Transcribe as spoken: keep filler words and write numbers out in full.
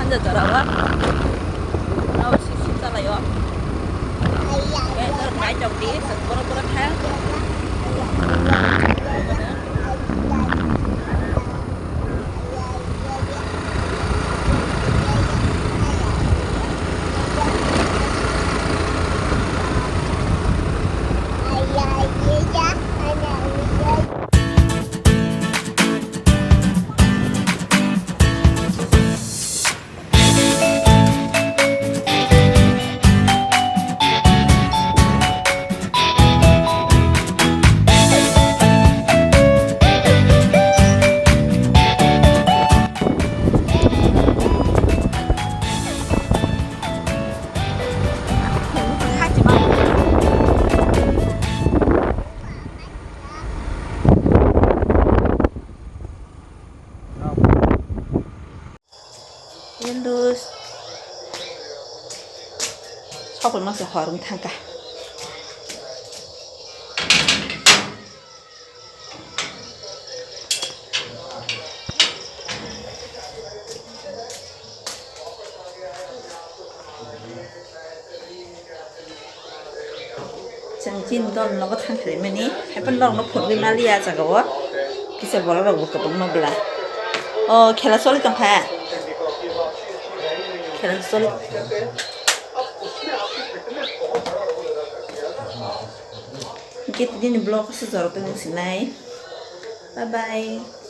Jora wa. Aw si si chalai o. Eh, nor nai chok di, sat boro boro kha. Windows. Sokol masa horong thangka. Chwng chini dol nogo thang khlaimani, haiphano norokno phunugwi maliya ah jagao. Kisa borok rokbo kwbangma bwla. O khela choli tongkha. Khela choli. Hwnkhe tini vlog se jorok tongwi sinai. Bye bye.